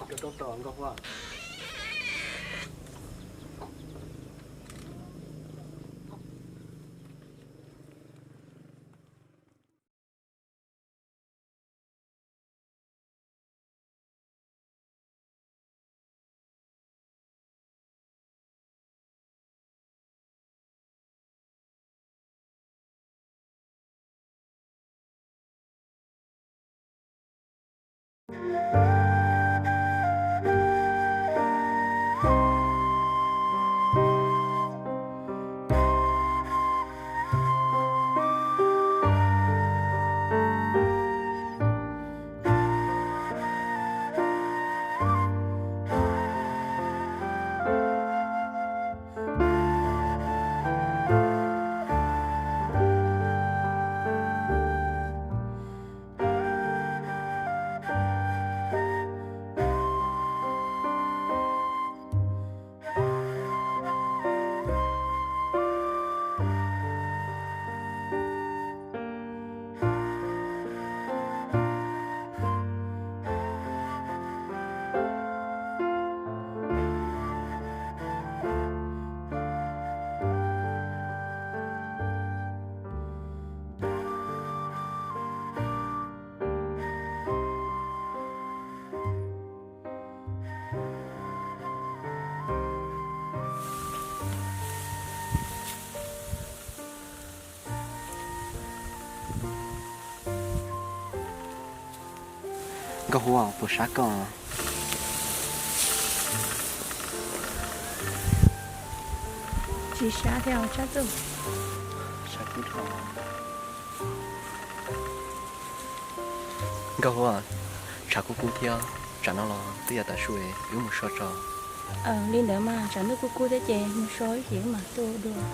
Koj rau tom Nkauj Huab. Nkauj Huab, puas sab koj? Tsis sab thiab Tsab Txuj. Sab kub dhau. Nkauj Huab, tshav kub kub thiab, tsam no los twb yuav tav su, wb mus so tso. Li ntawd mas tsam ntuj kub kub thiab ces mus so ib pliag mam tuaj dua.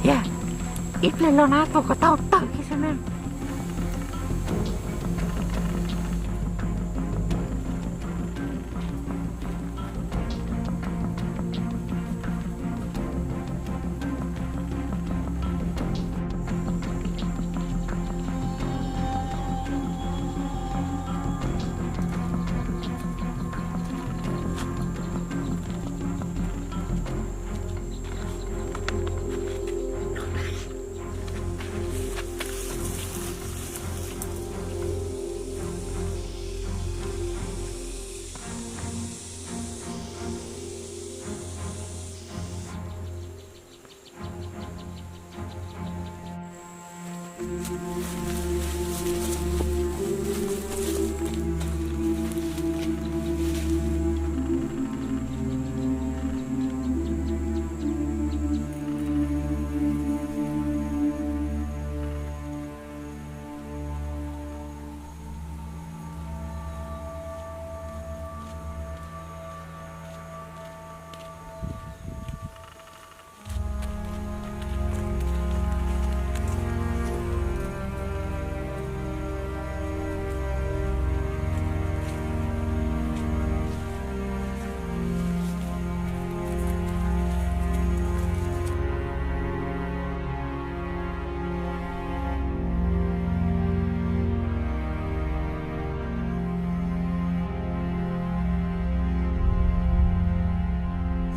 Yog, ib pliag los na, tua kom tau tawm kiag xwb na.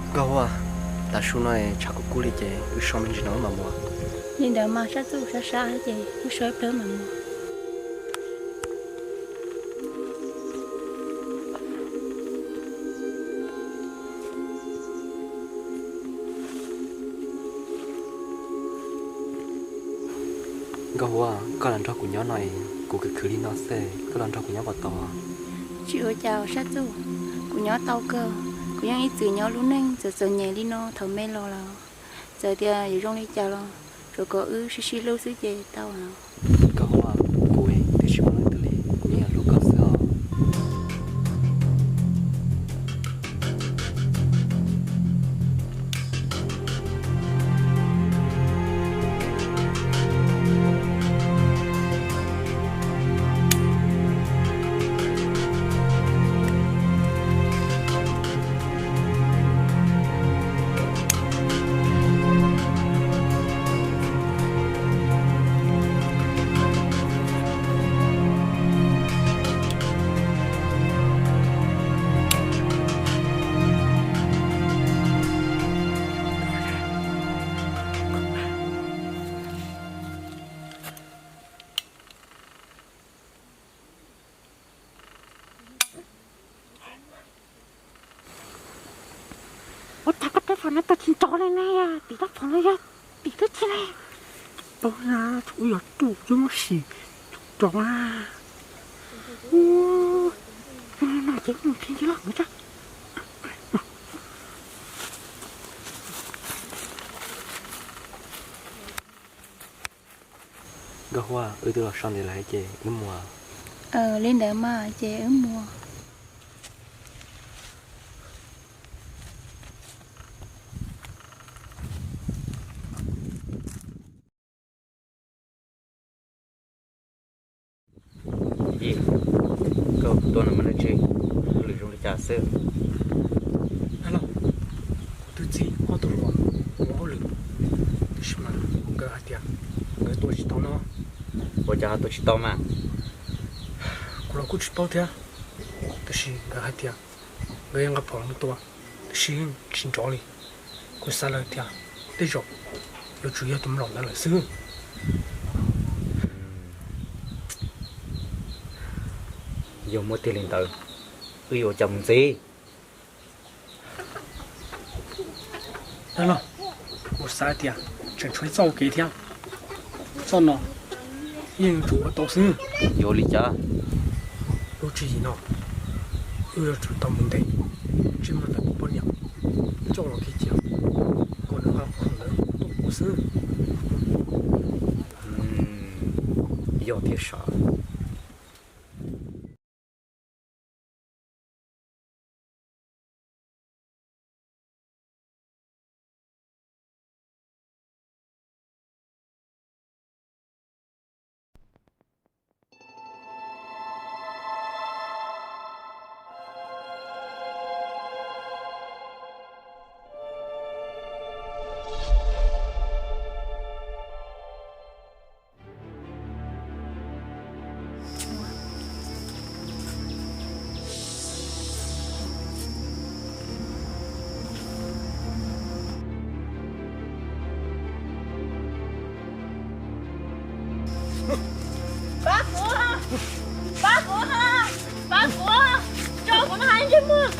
Nkauj Huab, tav su no tshav kub kub li ces wb so me ntsis no mam mus. Li ntawd mas Tsab Txuj, sab sab ces wb so ib pliag mam mus. Nkauj Huab, koj los nrog kuv nyob no es kuv khwv khwv li no xwb, koj los nrog kuv nyob puas tau? Tsis ua cas Tsab Txuj, kuv nyob tau kawg. Kuv yeej ib txwm nyob lub neej txom txom nyem li no thaum me los lawm. Txawm tias yuav zoo li cas los tsuav kom wb sib sib hlub xwb ces tau. Nkauj Huab, kuv twb tsis muaj leej twg li, kuv yeej yuav hlub koj xwb os. Phom no tau tsis nrov li na, tim rab phom no yog tim twb tsis li. Tsis paub na, tsuas wb yuav tuaj wb muab sim tsuas nrov na. No ces mus nrhiav ntsej loj mus tso. Nkauj Huab, wb twb los so ntev lawm ces wb mus. Li ntawd mas ces wb mus. Yij, koj tuaj no muaj dab tsi? Hauj lwm zoo li cas xwb? Dab laug, kuv twb txib ob tug hluas ua hauj lwm, tiam sis mas nkawd hais tias nkawd tua tsis tau no. Ua cas ho tua tsis tau mas? Kuv los kuj tsis paub thiab, tiam sis nkawd hais tias nkawd yuav nqa phom mus tua, tiam sis tsis nrov li. Kuv xav lawm tias tej zaum yuav tsum yog tus mlom ntawd lawm xwb. Yog muaj tiag li ntawd, wb yuav ua cas mus ntxiv? Dab laug, kuv xav tias tseem tshuav ib txoj ua ke thiab. Txoj no yeej yuav tsum ua tau xwb. Yuav ua li cas? Lub tswv yim no wb yuav tsum tau mus ntes ntsej muag ntawd tus poj niam coj los khi cia, kom nws ho khoom ntawd tuaj kuv xwb. Yog thiab sav. Pab kuv, pab kuv, pab kuv, tso kuv no hais ntsej muag,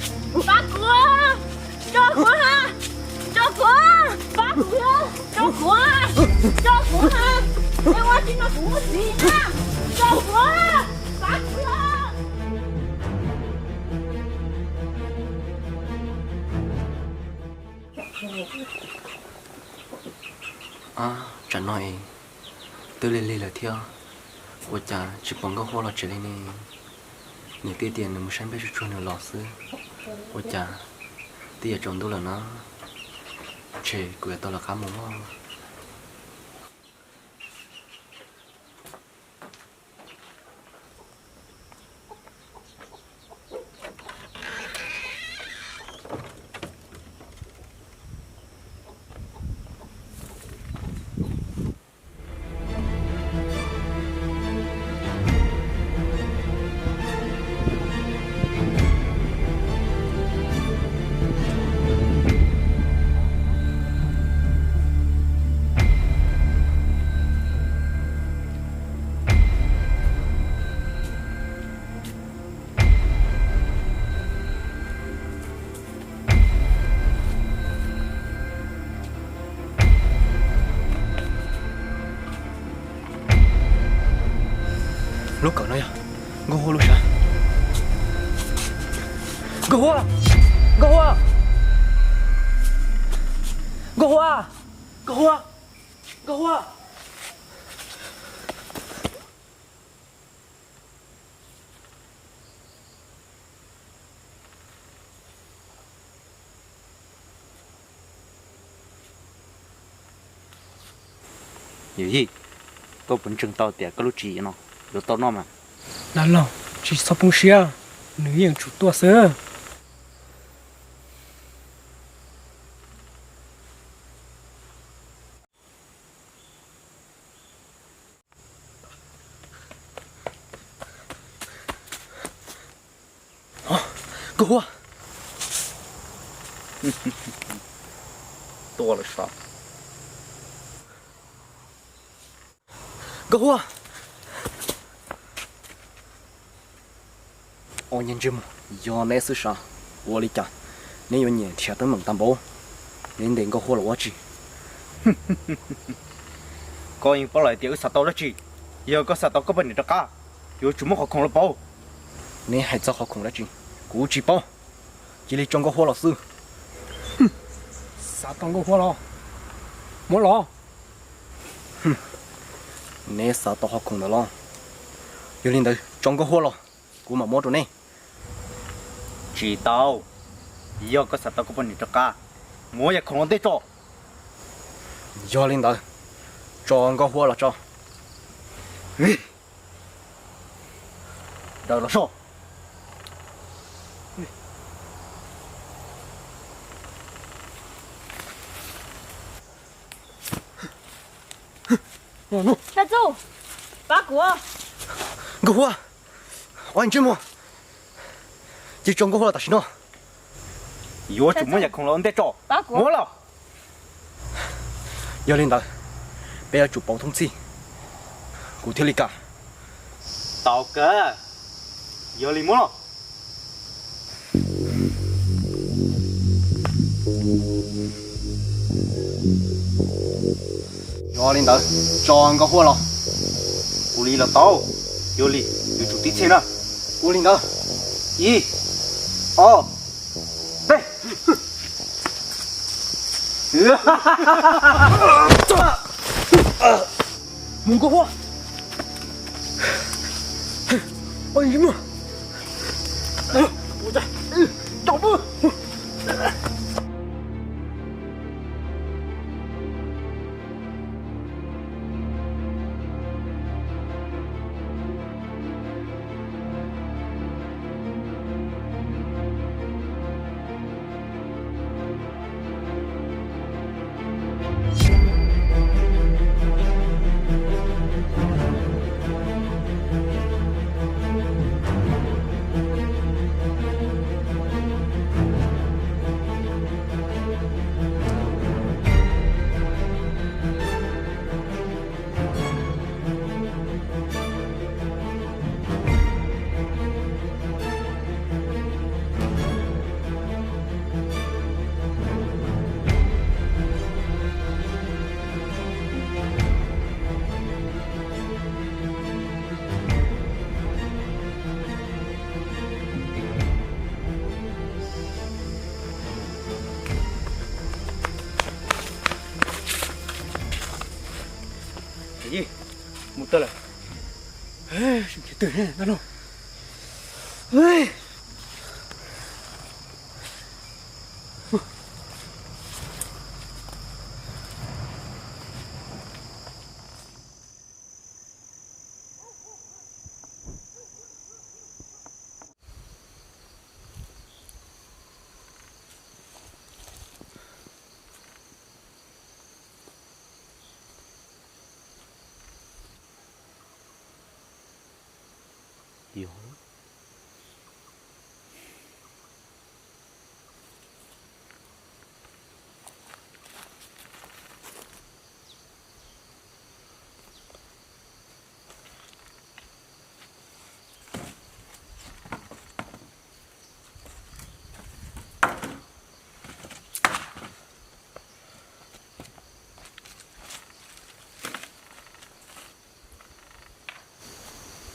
pab kuv, tso kuv ha, tso kuv, pab kuv, tso kuv, tso kuv ha, es ua tsis no kuv muab txiv na, tso kuv, pab kuv. Ab, tsam no es twb lig lig lawm thiab, ua cas tsis pom Nkauj Huab los tsev li ne? Nws twb tias nws mus saib npej tsuag tsuag nws los xwb, ua cas twb yuav tsaus ntuj lawm na? Ntshe kuv yuav tau lawv qab mus. Lub kawm no yog Nkauj Huab lub sav. Nkauj Huab! Nkauj Huab! Nkauj Huab! Nkauj Huab! Nkauj Huab! Yawm yij, koj puas ntseeg tau tias koj lub tswv yim no yuav tau noj mas? Dab laug, tsis txhob poob siab, nws yeej tsum tuaj xwb. Nkauj Huab! Tuaj lawm sav. Nkauj Huab! Ua nyias ntsej muag, yog neb xwb sav. Ua li cas neb yuav nyiam nrhiav teeb meem tag npaum? Neb ntes Nkauj Huab los ua dab tsi? Koj yeej paub lawm tias wb xav tau dab tsi. Yog koj xav tau koj poj niam rov qab, yuav tsum muab qhov khoom los pauv. Neb hais txog qhov khoom dab tsi, kuv tsis paub. Cia li tso Nkauj Huab los xwb. Xav tau Nkauj Huab los muab los. Neb xav tau qhov khoom ntawd los? Yog li ntawd tso Nkauj Huab los, kuv mam muab rau neb. Tsis tau. Yog koj xav tau koj poj niam rov qab, muab yam khoom ua ntej tso. Yog li ntawd tso Nkauj Huab los tso. Daws los so. Nkauj Huab, ua ntsej muag, cia tso Nkauj Huab los tam sim no. Yuav tsum muab yam khoom los ua ntej tso. Muab los. Yog li ntawd, peb yuav tsum pauv thoob txhij, kuv thiaj li kam. Tau kawg, yog li muab los. Yog li ntawd, tso Nkauj Huab los. Ua li los tau, yog li yuav tsum tib txhij na. Ua li ntawd, ib, ob, peb. Mus Nkauj Huab. Ua li muag. Mus tawm lawm.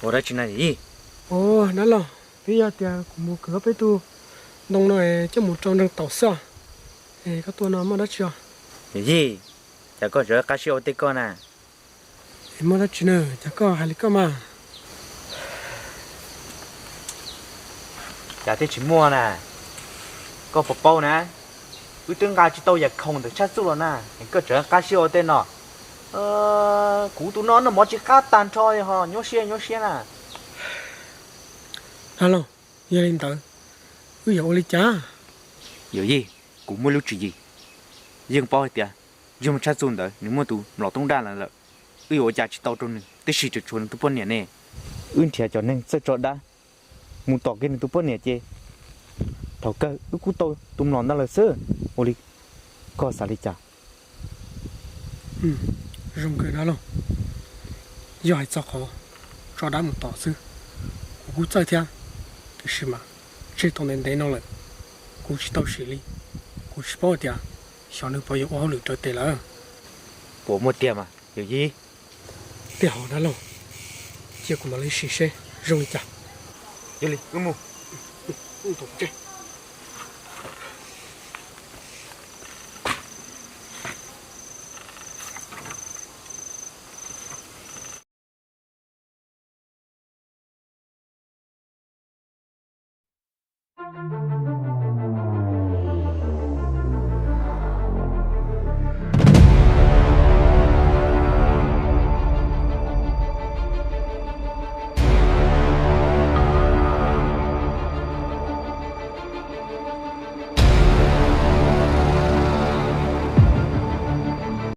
Ua dab tsi na yawm yij? Ua dab laug, twb yog tias kuv mus kwv ob peb tug ntoo no coj mus rau nreeg taum xwb. Es koj tuaj no muaj dab tsi os? Yawm yij, cas koj tseem qab siab ua tej koj na? Es muaj dab tsi na, cas koj hais li koj mas? Cas thiaj tsis muaj na? Koj puas paub na, wb twb nqa tsis tau yam khoom ntawm tshaj txuj los na, es koj tseem qab siab ua tej no. Kuv tus no noj mov tsis qab tag nrho ho nyuaj siab nyuaj siab na. Dab laug, yog li ntawd wb yuav ua li cas? Yawm yij, kuv muaj lub tswv yim. Yeej paub hais tias yog tshaj txuj ntawd nws muaj tus mlom tooj daj lawm, wb yuav ua cas tsis tau rau nws, tab sis tseem tshuav nws tus poj niam ne. Wb nrhiav cov neeg txawj tso dab mus tom kiag nws tus poj niam ces thaum kawg wb kuj tau tus mlom ntawd lawm xwb. Ua li koj xav li cas? Zoo kawg dab laug, yog hais txog qhov tso dab mus tom xwb, kuv kuj txawj thiab, tiam sis mas tseg tau ntev ntev no lawm, kuv tsis tau sim li, kuv tsis paub hais tias Xyov nws puas yuav ua hauj lwm raws tes lawm. Puas muaj tiag mas yawm yij? Tiag hov dab laug, cia kuv mam li sim seb zoo li cas. Cia li wb mus.